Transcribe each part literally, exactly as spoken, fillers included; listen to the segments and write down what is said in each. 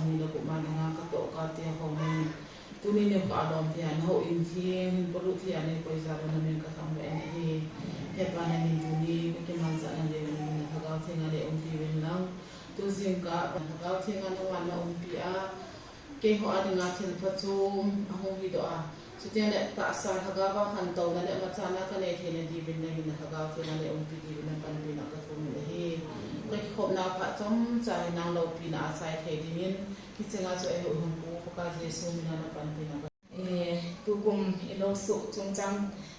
Ni lo kuoma danga ka tawp ka ti ho ni. Tuni ni ka lawm ti an ho in thing, hin polu ti an ni poi za lo na min ka thang ve ni hi. He pa na min tuni ka ki man sa na le ni na ka gau thing a le um ti vin lang. Tu zing ka pa na gau thing a na wan na um pi a. Kei ho a dinga thil pha chu a hung hi do a. Chutiang le tahsa lhagava khan tona le machana ka nei theina dingin na min lhagau thina le umpi dingin panpina ka thum le hi. Ka khopna pha chom cha hi nang lo pina a chai thei dingin hi chenga chu ei hung pu ka Jesu mina na panpina ka. Eh, tukum i lo su chungchang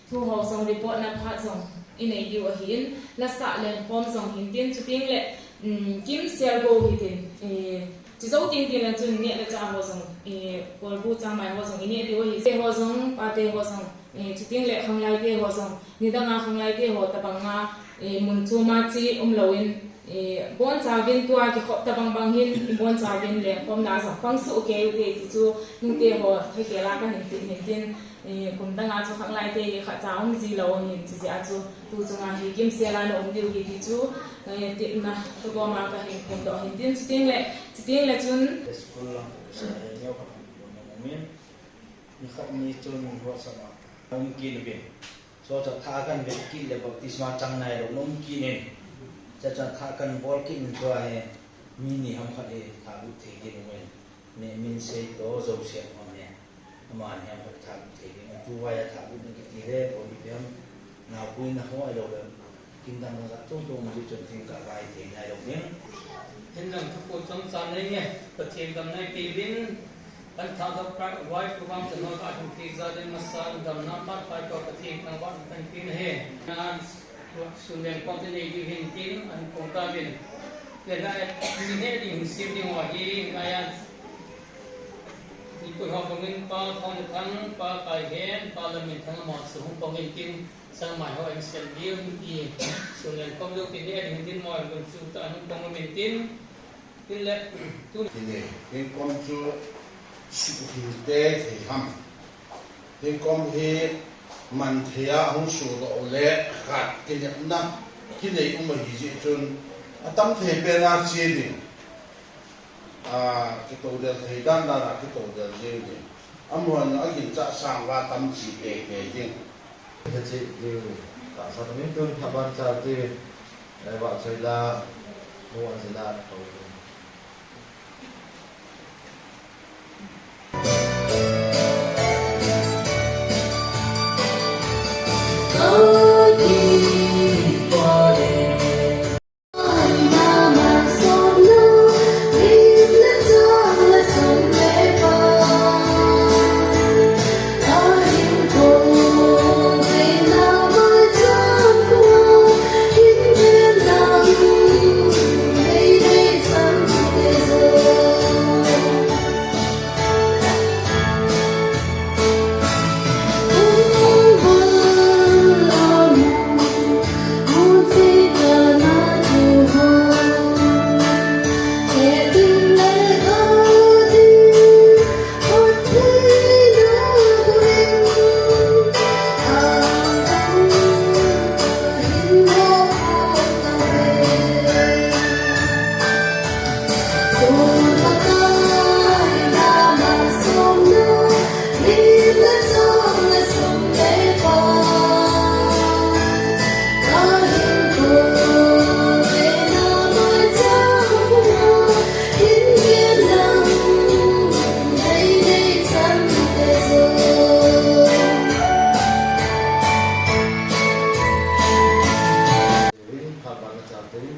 thu ho zong report na pha zong i nei diu ahin, la sa le khom zong hin tin chutiang le, mm, kim sel go hi tin, eh, Chi zo ting ting la chun neh le chah ho zong, eh, kawlbu changmai ho zong i nei diu hi. Te ho zong, pa te ho zong, eh, chutiang le khanglai te ho zong, ni danga khanglai te ho tabanga, eh, mun chu ma chi um loin, eh, bon chauvin tua ki khop tabang bang hin, i bon chauvin le khom na zong pang su ke u te ti chu, nung te ho, he ke la ka hin tin, hin tin, Eh, kum danga chu khanglai te hi kha cha um zi lo hin chi zi a chu tu chunga hi kim sela na um diu hi ti chu, eh, tipna ka goma ka hin kum do hin tin chutiang le, chutiang le chun. School lang ka sa le neo ka pu na min. Ni khat ni chun WhatsApp a um kin bin. So cha tha kan ve kin le baptisma chang nai lo um kin in. Cha cha tha kan bol kin in tua he mi ni ham khat e tha bu thei din um in. Ni min sei to zo siam hon ne. Ama ni ham khat tha bu thei ding. Tu vai a tha bu ni ki ti le po ni piam. Nau pui na ho ai lo le. Kin dang na za tung tung ji chun tin ka vai thei nai lo ding. Tin dang thu ko chom cha nei nge. Pathien dam nei ti bin. Kan tha dok ka vai ko bang chun ka hin ti za den masa dam na pat pai ko Pathien kan va kan tin he. Nan Sun leng kawm te nei ding hin tin an kawm ta vin. Le na, ni he ding hin sim ding wa hi, ngai a. Ni pui ho bangin pa Thawngthang, pa Kaihen, pa Laminthang ama su hung bangin tin, sangmai ho an sel ding hin ti. Sun leng kawm deu tin he ding hin tin maw, an chu ta hung bang min tin. Tin le, tu. Ti ni, tin kawm chu su hin te thei ham. Tin kawm hi man thei a hung su lo le khat ki nepna ki nei um a hi zi chun a tam thei pen a chi ding. A, ki to del thei dan dan a ki to del ding ding. A muan a gin cha sang va tam chi ke ke ding. Ka chi ding. Ka sa min tun thaban cha ti. Ai va choi la. Muan chi la ko.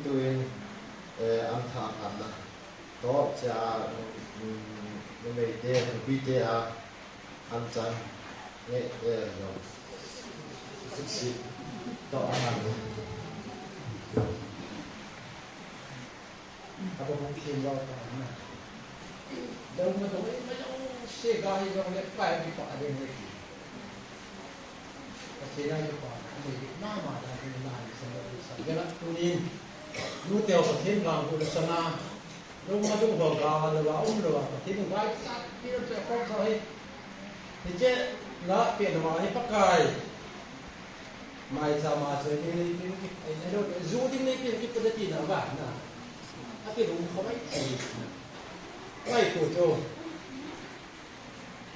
Tuin, eh, an tha khanna. Tawp che a, mm, nuhmei te, nupi te a, an chang. Nge, eh, no. Siksi. Tawp a han. A ba hung thiem lo ta na. Lo ma dong, ma dong, se ga hi dong le pai bi pa ding le ki. Ka se na yo pa, a le ma ma da ni na ni sa lo sa. Ge la tu ni. Nu te o sa thiem lang ku le sa na. Lo ma dong ho ga lo wa um lo wa. Ka thiem ga sa, pi lo che ko sa hi. Ni che la pe lo wa ni pa kai. Mai cha ma choi ni ni ni ni, ai, ai, lo, zu ding ni pi ki pa da ti na ba na. A pi lung kho bai ti na. Ngaituo chu.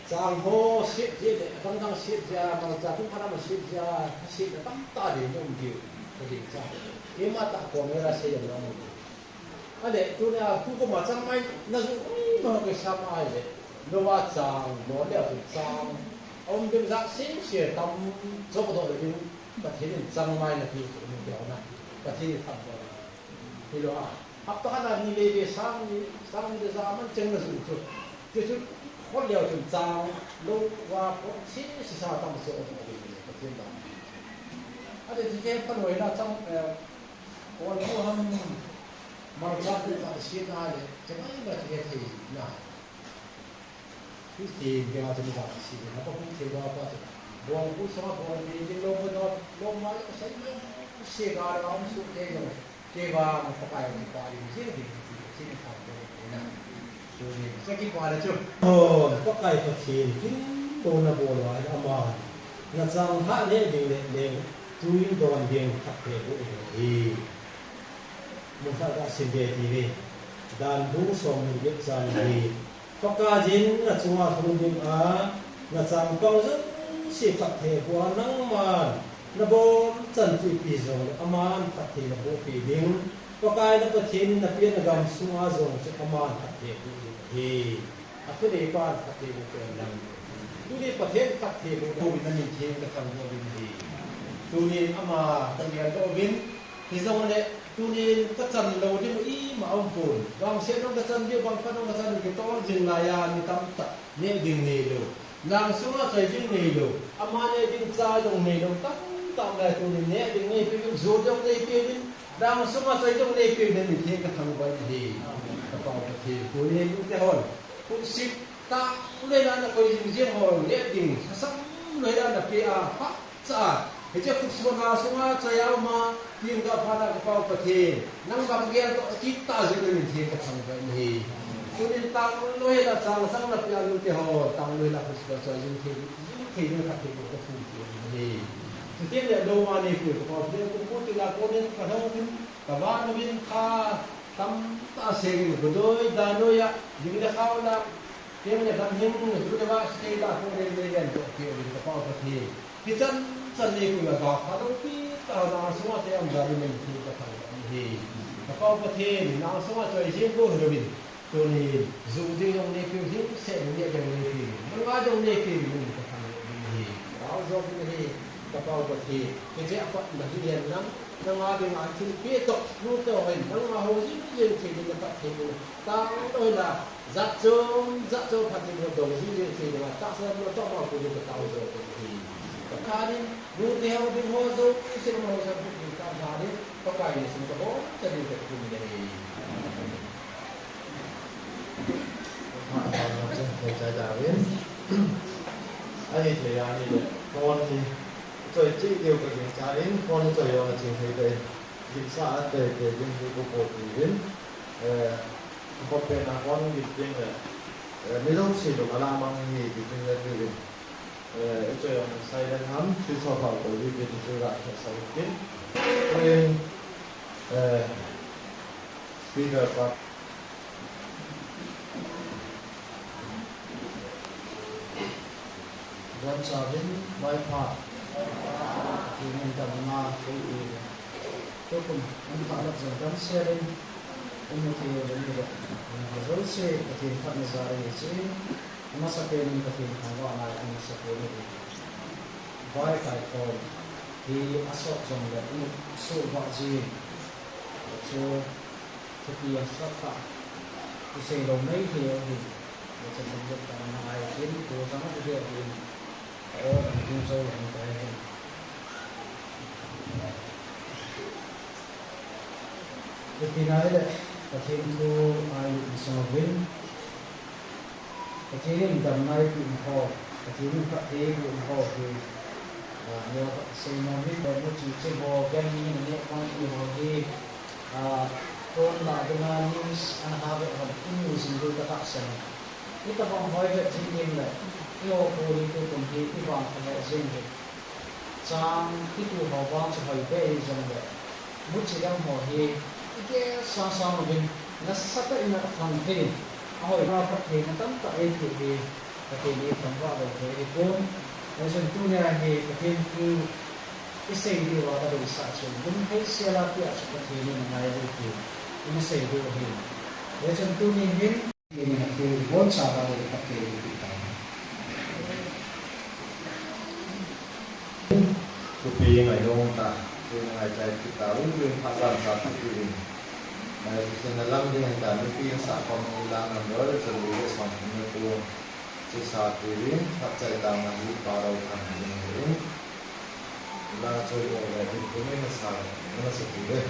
Chang ho siet zie le, dang dang siet zie, malcha tum kara ma siet zie, siet le tam ta ding um diu. Ka ding cha. Ema ta ko me ra se yam na mu. A le, tu na, tu ko ma chang mai, na zu, ui, ma ke sa mai le. Lo wa chang, lo le tu chang. Om ding zak sing sie tam, zo ko do le ding. Pathienin chang mai na ti, um diu na. Pathienin tam do. Hi lo a. Hapta khat a ni le ve sang ni, sang ni le za man cheng na zu chu. Chu chu khol leo chun chang lo wa khol si si sa tam so o ni le Pathien dam. A le ti ke pan wei la chang, eh, ol bu ham mal cha tu ta si na le, chang ai ma ti he thei na. Christian ke a chun ka si na pa kum thei ba pa chu. Bawng bu sa bawng bi ding lo bu dot lo ma lo sai lo se ga ra um su te lo. Ke ba ma pa kai ni pa ding je ding ti ti ni ka bo ni na. Chu ni sa ki pa le chu. Oh, pa kai pa thin kin bo na bo lo ai ama. Na chang ha le ding le le. Tu in don ding khat pe bu in hi. Mu sa ka sin de ti ni. Dan bu som ni ge chang ni. Pakaiin na chunga hung ding a, na changpang zo si phat thei bua nangman, na bawm chan chu pi zo le aman phat thei na bu pi ding. Pakai na Pathienin na pienna gam sunga zong chu aman phat thei bu ding hi. A thu nei pan phat thei bu pen dang. Tu ni Pathien phat thei bu ding na min thiem ka thang bu ding hi. Tu ni ama ka lian do bin, hi zong le, Tunin ka chan lo ding i ma um pun. Bang se nong ka chan ding, bang ka nong ka chan ding, ka tol ding lai a, mi tam tak. Ne ding nei lo. Nang sunga chai ding nei lo. Ama ne ding cha dong nei lo. Tam tam lai tunin ne ding nei pe ding, zo dong nei pe ding. Nang sunga chai dong nei pe ding, mi thei ka thang bai hi. Ka pau ka thei. Tunin te hon. Kun sik tang le na na koi ding ding hon. Ne ding. Sasam le na na pe a. Ha. Cha, hi che khut suona sunga chai a um a, tieng ka phana ka pau Pathien, nang bang gen to ki ta zin min thei ka thang ka ni. Tunin tang lo hi la chang chang na pia lu te ho, tang lo hi la khut suona chai zin thei, zin thei ni ka thei ka thum thei ni. Chu tieng le lo ma ni ku ka pau Pathien ku ku ti la ko nen ka hong tin, ka va no min kha, tam ta se ni ku doi da no ya, ding le khau la, tieng le dam hing, ku le va se la ko nen le gen to ke ni ka pau Pathien. Hi chan chan ni ku la ka kha lo pi ta na sunga te am da ni men ti ka thang ni hi. Ka pau Pathien na sunga choi jin ko hi lo min. Tunin zu ding dong nei piu ding, se ding dong nei piu ding. Nang a dong nei piu ding ka thang ni hi. Rau zo ni hi. Ka pau Pathien. Hi che a pat na hi yen nang. Nang a ding a thil pi to. Nu to hin. Nang a ho jin jin thil ding ka thil ding. Tang lo hi la. Zat chom, zat chom phatin ho dong zing zing thei ding a, taksa lo tawk mau ku ding ka tau zo ku hi. Ka khanin, nu te ho ding ho zo, i se mo ho sa ku ding ka khanin, ka kai ni sum ka bo, ka ding ka ku ni hi. Ka khan ka ma chen thei cha cha win. A ni thei a ni le, phone ni, choi chi deu ka ding cha in, phone choi yo na ching thei thei. Gin sa a te te ding hi ku ko ti win. Eh, Khawpena hon git ding le, eh, mi lo si lo ka la mang hi git ding le ti ding. Eh, i choi ang silent ham, si so hau ko git ding chu ra khe sa git ding. Tuin, eh, speaker pa. Don Chavin, Vaiphak. Tuin damna, ko i. Tukum, an pha lak zong dam siarin, an mu thei lo ni lo. An pha zo se, Pathien phatna zar a ni si. A masa penin Pathien thangvahna a masa pen a ni. Vai kai khawm hi a sawt zong le, a mut suol vah zing. Chu, thupi a sawt ta. Thu sei lo mei hi a ni. Lo chen dam dam ta na ai tin, thu zang a thu hi a ni. Aw, an tung zo lo ni ta hi. Ka ti nai le, Pathien thu ai lut ni sawm vin. Pathienin damna ei pek ho, Pathienin phatthei ei pek ho hi, ah, neo ka sei naw vin, bo mu chi chi bo, gan ni na ne pang i ho hi, ah, ton la dena news an ha ve hon, i mu zing du ka ta sen. I ta bang hoi ve zing ding le, i ho ko ni tu kum hi, i bang ka ve zing ding. Chang titu ho bang chu hoi ve hi zong le. Mu chi dang ho hi, i ke sa sa mo vin, na sa ta in a thang thei. Hoi, ma Pathien a tam tak ei thu hi, Pathien ei thangvah lo thei ei pawm. Ei chun tunia hi Pathien thu i sei ding a ka deisah chun, lung hei sela pi a chu Pathien in ngai ding hi, i sei ding hi. Ei chun tuni hin, Ina thil bon sa ba dei ka thei ti ta. Thupi ngai dong ta, thupi ngai chai ti ta, ui ui pha ban sa thupi ui. Ngai thupi na lam ding ta, nupi sa khom ni lang nam doi, chun ui le som ni tu. Chi sa ti ui, pha chai ta ma hi pa rau thang ni ui. La choi lo le, thupi na sa, na sa ti le.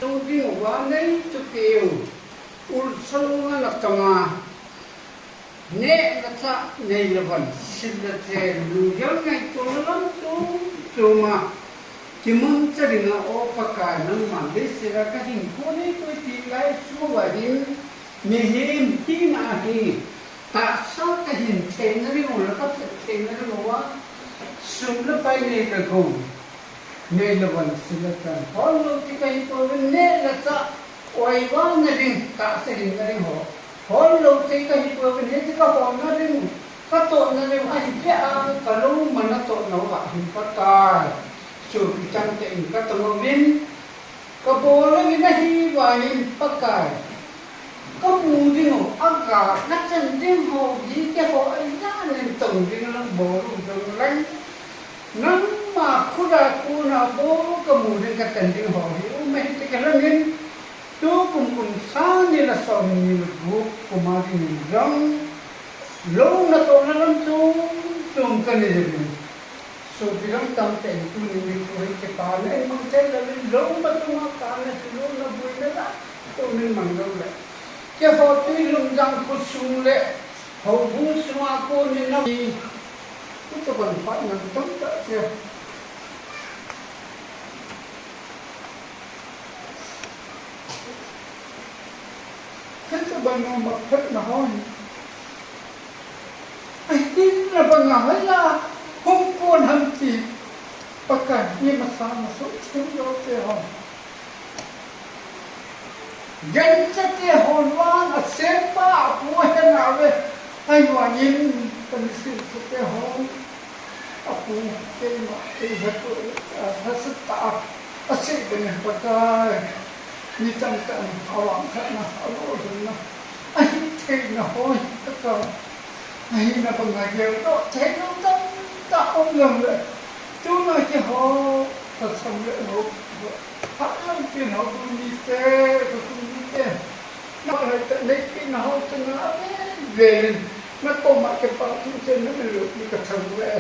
Tung ding wa nei thupi ui. Ul sung a na tanga, ne na ta nei le van, sil le the, lu yal ngai to na lam tu, tu ma. Ki mang cha ring a o Pakai nangma, de sira ka hin ko nei ko ti lai su wa hin, mi hin ti na hi, ta sa ka hin the na ring o la ka the na ring o wa, sum le pai nei ka go. Nei le van sil le tan. Hol lo ti ka hi po ve ne la cha. Oi wa na ring ta se ring na ring ho. Hol lo ti ka hi po ve ne ti ka ho na ring. Ka to na ring a hi le a ka lo ma na to na wa hin Pakai. Chu ki chang te in ka to no vin. Ka bo lo in a hi wa hin Pakai. Ka mu ding o, a ka, ka chan ding ho, hi ke ho, a ya nen tong ding lang bo lo dong lang. Nangma khuda kuna bo ka mu ding ka tan ding ho hi, u me ti ka lamin, tu kum kum sa ni la som ni la bu, kuma ding dong, lo na to na lam tum, tum ka ni ding. Sopi ram tam te tu ni mi ku hi ke pa ne mang te la lo ma tu ma ka ne tu lo na bui na la, tu min mang lo le. Ke ho tui lum jang kut sung le, ho bu sung a ko ni na. Ku to ban pat nang tam ta che. Khata ban ma phat na hon. A hin na ba nga hai la, hung kon ham ti. Pakai ni ma sa ma su thim lo te hon. Gan cha te hon wan a se pa a pu he na ve. Ai wa yin pa ni sin cha te hon. A pu keima ei ha tu a ha sa ta a se de ne Pakai. Ni tam tam a wang kha na a lo dun na. A hi thei na ho hi ta ka. A hi na ba nga gel do thei lo tam ta om lo le. Tu na ki ho ta sam le ho. Hak lo pin ho tu ni te, tu tu ni te. Na hai ta nei pin ho tu na ve ve. Na ko ma ke pa tu te na me lo ni ka thang ve.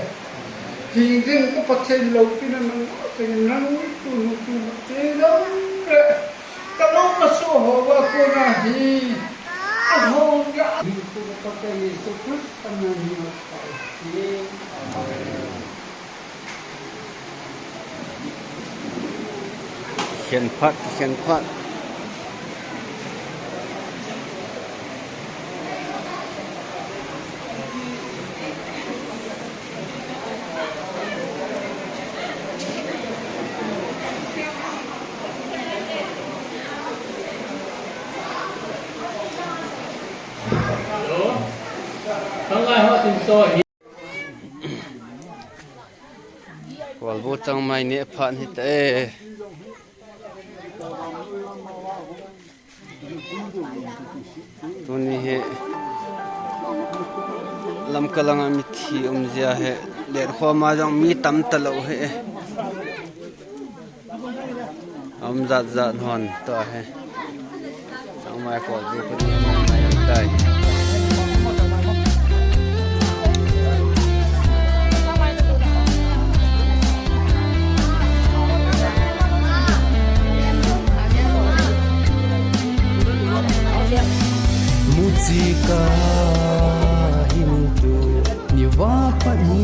Hi rin ka pa te lo pin na nang te nang tu nu tu ma te lo ve. Ka lo ma so ho wa ko na hi. A ho ya. Hi tu ka pa te Yesu Krista na hi ma pa hi. Amen. Khen phat, khen phat. Hello. Tangai ho tin so hi. Kawlbu changmai ni phan hi te. Tuni hi Lamka langa mithi um zia hi, Letkhawma zong mi tam ta lo hi. A um zat zat hon ta hi. Changmai kawlbu ka ni mai tai. Muchika hin tu ni va pa ni.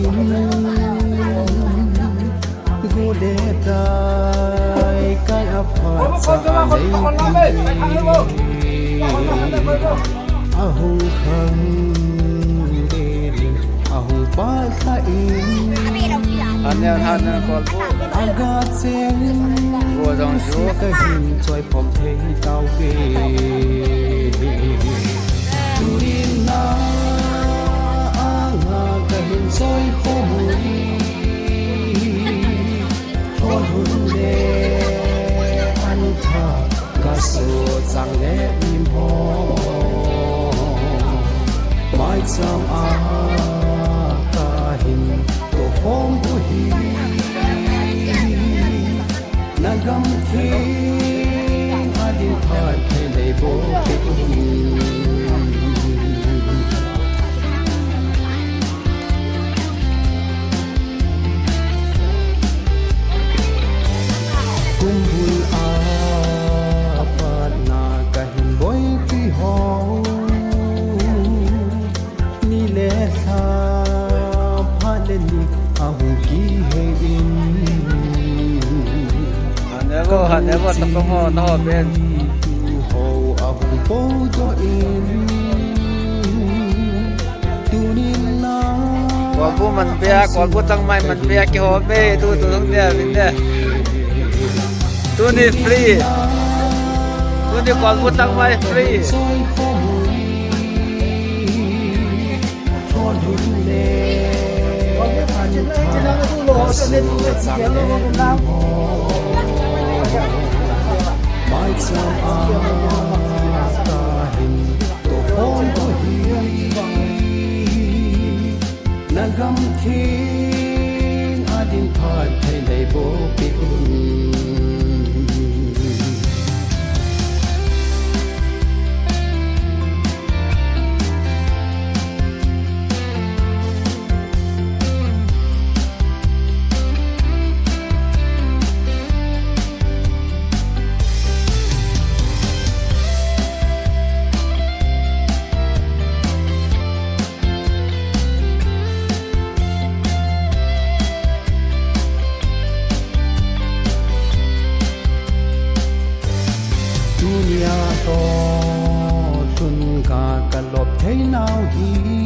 Gode tai kai a pha sa lei ti. A hung khang de rin, a hung pa sa in. An neu hna neu kawlbu. A ga cheng. Bo zong zu. Ka hin chawi khawm thei tau ve. Turin na anga ka hin chawi khawm ui. Thawn hun le an tha ka su chang le mi maw. Maicham a ka hin to hawm u hi. Na gam thing a ding phat thei nei bo ke. Kum bul a patna ka hin boi ti ho. Ni le thla pha le ni a hung ki hei in. Hanevo, hanevo, ta ko mo no ben. Tu ho a hung po do in. Tunin na. Kawlbu man pia, kawlbu tang mai man pia ki ho be, tu tu hung dia bin de. Tuni free. Tuni kawlbu tang mai free. Na gam thing a ding phat thei nei bo pi un. Tunia to tun ka ka lop thei nau hi.